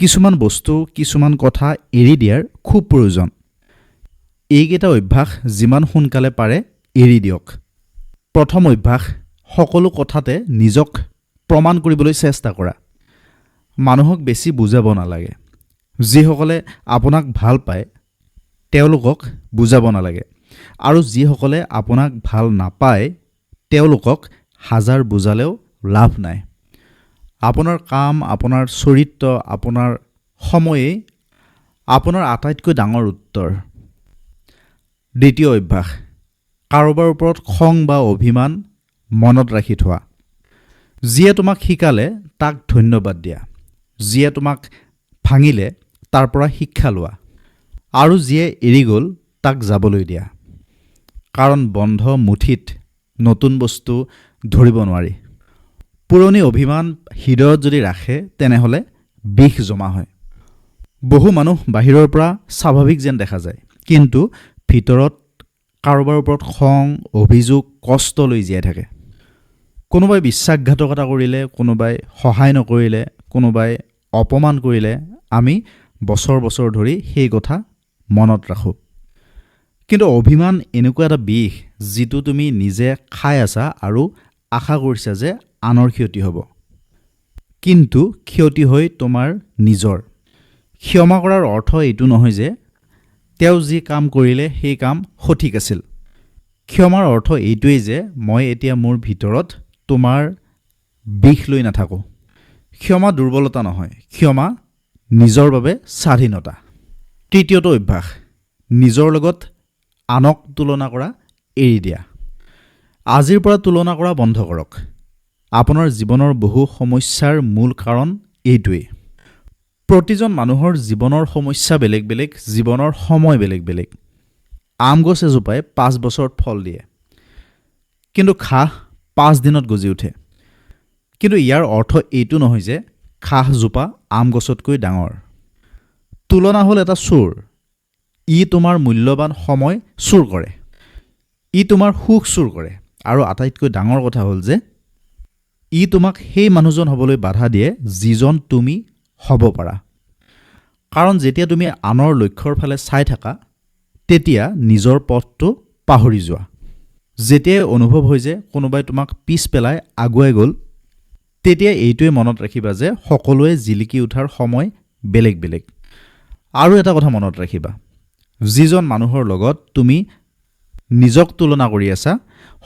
কিছুমান বস্তু, কিছুমান কথা এৰি দিয়াৰ খুব প্ৰয়োজন। এইকেইটা অভ্যাস যিমান সোনকালে পাৰে এৰি দিয়ক। প্ৰথম অভ্যাস, সকলো কথাতে নিজক প্ৰমাণ কৰিবলৈ চেষ্টা কৰা। মানুহক বেছি বুজাব নালাগে। যিসকলে আপোনাক ভাল পায়, তেওঁলোকক বুজাব নালাগে আৰু যিসকলে আপোনাক ভাল নাপায়, তেওঁলোকক হাজাৰ বুজালেও লাভ নাই। আপোনাৰ কাম, আপোনাৰ চৰিত্ৰ, আপোনাৰ সময়েই আপোনাৰ আটাইতকৈ ডাঙৰ উত্তৰ। দ্বিতীয় অভ্যাস, কাৰোবাৰ ওপৰত খং বা অভিমান মনত ৰাখি থোৱা। যিয়ে তোমাক শিকালে, তাক ধন্যবাদ দিয়া। যিয়ে তোমাক ভাঙিলে, তাৰ পৰা শিক্ষা লোৱা আৰু যিয়ে এৰি গ'ল, তাক যাবলৈ দিয়া। কাৰণ বন্ধ মুঠিত নতুন বস্তু ধৰিব নোৱাৰি। পুৰণি অভিমান হৃদয়ত যদি ৰাখে, তেনেহ'লে বিষ জমা হয়। বহু মানুহ বাহিৰৰ পৰা স্বাভাৱিক যেন দেখা যায়, কিন্তু ভিতৰত কাৰোবাৰ ওপৰত খং, অভিযোগ, কষ্ট লৈ জীয়াই থাকে। কোনোবাই বিশ্বাসঘাতকতা কৰিলে, কোনোবাই সহায় নকৰিলে, কোনোবাই অপমান কৰিলে, আমি বছৰ বছৰ ধৰি সেই কথা মনত ৰাখোঁ। কিন্তু অভিমান এনেকুৱা এটা বিষ, যিটো তুমি নিজে খাই আছা আৰু আশা কৰিছা যে আনৰ ক্ষতি হ'ব, কিন্তু ক্ষতি হয় তোমাৰ নিজৰ। ক্ষমা কৰাৰ অৰ্থ এইটো নহয় যে তেওঁ যি কাম কৰিলে সেই কাম সঠিক আছিল। ক্ষমাৰ অৰ্থ এইটোৱেই যে মই এতিয়া মোৰ ভিতৰত তোমাৰ বিষ লৈ নাথাকোঁ। ক্ষমা দুৰ্বলতা নহয়, ক্ষমা নিজৰ বাবে স্বাধীনতা। তৃতীয়টো অভ্যাস, নিজৰ লগত আনক তুলনা কৰা এৰি দিয়া। আজিৰ পৰা তুলনা কৰা বন্ধ কৰক। আপোনাৰ জীৱনৰ বহু সমস্যাৰ মূল কাৰণ এইটোৱেই। প্ৰতিজন মানুহৰ জীৱনৰ সমস্যা বেলেগ বেলেগ, জীৱনৰ সময় বেলেগ বেলেগ। আম গছ এজোপাই 5 বছৰত ফল দিয়ে, কিন্তু ঘাঁহ 5 দিনত গজি উঠে। কিন্তু ইয়াৰ অৰ্থ এইটো নহয় যে ঘাঁহজোপা আম গছতকৈ ডাঙৰ। তুলনা হ'ল এটা চোৰ। ই তোমাৰ মূল্যৱান সময় চুৰ কৰে, ই তোমাৰ সুখ চুৰ কৰে আৰু আটাইতকৈ ডাঙৰ কথা হ'ল যে ই তোমাক সেই মানুহজন হ'বলৈ বাধা দিয়ে, যিজন তুমি হ'ব পাৰা। কাৰণ যেতিয়া তুমি আনৰ লক্ষ্যৰ ফালে চাই থাকা, তেতিয়া নিজৰ পথটো পাহৰি যোৱা। যেতিয়াই অনুভৱ হয় যে কোনোবাই তোমাক পিছ পেলাই আগুৱাই গ'ল, তেতিয়া এইটোৱে মনত ৰাখিবা যে সকলোৱে জিলিকি উঠাৰ সময় বেলেগ বেলেগ। আৰু এটা কথা মনত ৰাখিবা, যিজন মানুহৰ লগত তুমি নিজক তুলনা কৰি আছা,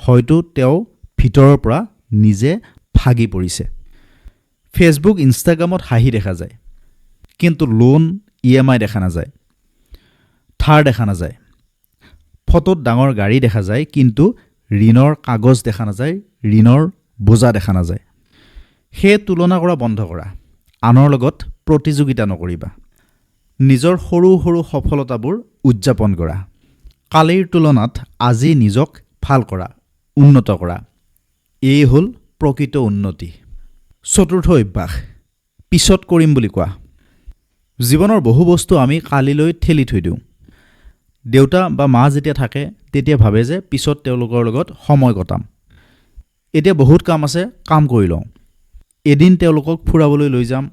হয়তো তেওঁ ভিতৰৰ পৰা নিজে ভাগি পৰিছে। ফেচবুক, ইনষ্টাগ্ৰামত হাঁহি দেখা যায়, কিন্তু লোন, ইএমআই দেখা নাযায়, ধাৰ দেখা নাযায়। ফটোত ডাঙৰ গাড়ী দেখা যায়, কিন্তু ঋণৰ কাগজ দেখা নাযায়, ঋণৰ বোজা দেখা নাযায়। সেয়ে তুলনা কৰা বন্ধ কৰা। আনৰ লগত প্ৰতিযোগিতা নকৰিবা। নিজৰ সৰু সৰু সফলতাবোৰ উদযাপন কৰা। কালিৰ তুলনাত আজি নিজক ভাল কৰা, উন্নত কৰা, এই হ'ল প্ৰকৃত উন্নতি। চতুৰ্থ অভ্যাস, পিছত কৰিম বুলি কোৱা। জীৱনৰ বহু বস্তু আমি কালিলৈ ঠেলি থৈ দিওঁ। দেউতা বা মা যেতিয়া থাকে, তেতিয়া ভাবে যে পিছত তেওঁলোকৰ লগত সময় কটাম, এতিয়া বহুত কাম আছে, কাম কৰি লওঁ, এদিন তেওঁলোকক ফুৰাবলৈ লৈ যাম,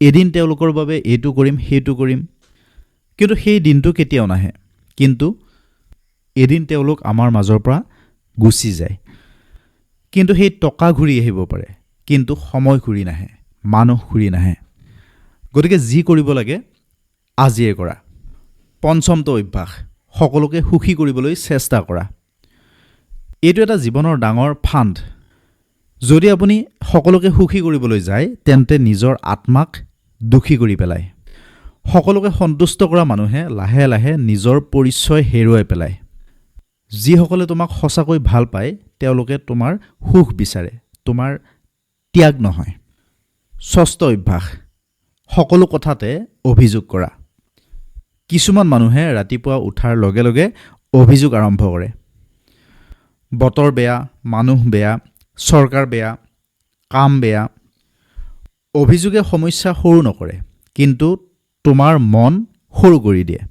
এদিন তেওঁলোকৰ বাবে এইটো কৰিম, সেইটো কৰিম। কিন্তু সেই দিনটো কেতিয়াও নাহে। কিন্তু এদিন তেওঁলোক আমাৰ মাজৰ পৰা গুচি যায়। কিন্তু সেই টকা ঘূৰি আহিব পাৰে, কিন্তু সময় ঘূৰি নাহে, মানুহ ঘূৰি নাহে। গতিকে যি কৰিব লাগে আজিয়ে কৰা। পঞ্চমটো অভ্যাস, সকলোকে সুখী কৰিবলৈ চেষ্টা কৰা। এইটো এটা জীৱনৰ ডাঙৰ ফান্দ। যদি আপুনি সকলোকে সুখী কৰিবলৈ যায়, তেন্তে নিজৰ আত্মাক দুখী কৰি পেলায়। সকলোকে সন্তুষ্ট কৰা মানুহে লাহে লাহে নিজৰ পৰিচয় হেৰুৱাই পেলায়। যিসকলে তোমাক সঁচাকৈ ভাল পায়, তেওঁলোকে তোমাৰ সুখ বিচাৰে, তোমাৰ ত্যাগ নহয়। ষষ্ঠ অভ্যাস, সকলো কথাতে অভিযোগ কৰা। কিছুমান মানুহে ৰাতিপুৱা উঠাৰ লগে লগে অভিযোগ আৰম্ভ কৰে। বতৰ বেয়া, মানুহ বেয়া, চৰকাৰ বেয়া, কাম বেয়া। অভিযোগে সমস্যা সৰু নকৰে, কিন্তু তোমাৰ মন সৰু কৰি দিয়ে।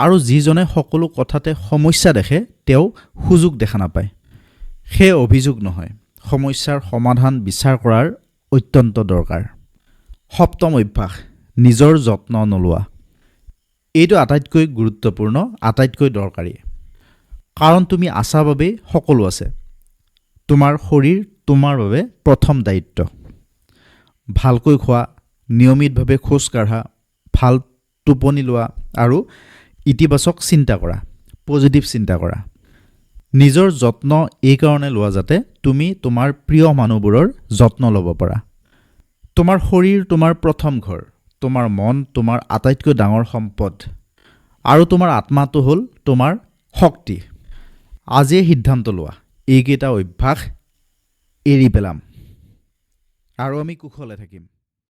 আৰু যিজনে সকলো কথাতে সমস্যা দেখে, তেওঁ সুযোগ দেখা নাপায়। সেই অভিযোগ নহয়, সমস্যাৰ সমাধান বিচাৰ কৰাৰ অত্যন্ত দৰকাৰ। সপ্তম অভ্যাস, নিজৰ যত্ন নোলোৱা। এইটো আটাইতকৈ গুৰুত্বপূৰ্ণ, আটাইতকৈ দৰকাৰী, কাৰণ তুমি আছা বাবেই সকলো আছে। তোমাৰ শৰীৰ তোমাৰ বাবে প্ৰথম দায়িত্ব। ভালকৈ খোৱা, নিয়মিতভাৱে খোজ কাঢ়া, ভাল টোপনি লোৱা আৰু ইতিবাচক চিন্তা কৰা, পজিটিভ চিন্তা কৰা। নিজৰ যত্ন এইকাৰণে লোৱা যাতে তুমি তোমাৰ প্ৰিয় মানুহবোৰৰ যত্ন ল'ব পাৰা। তোমাৰ শৰীৰ তোমাৰ প্ৰথম ঘৰ, তোমাৰ মন তোমাৰ আটাইতকৈ ডাঙৰ সম্পদ আৰু তোমাৰ আত্মাটো হ'ল তোমাৰ শক্তি। আজিয়ে সিদ্ধান্ত লোৱা, এইকেইটা অভ্যাস এৰি পেলাম আৰু আমি কুশলে থাকিম।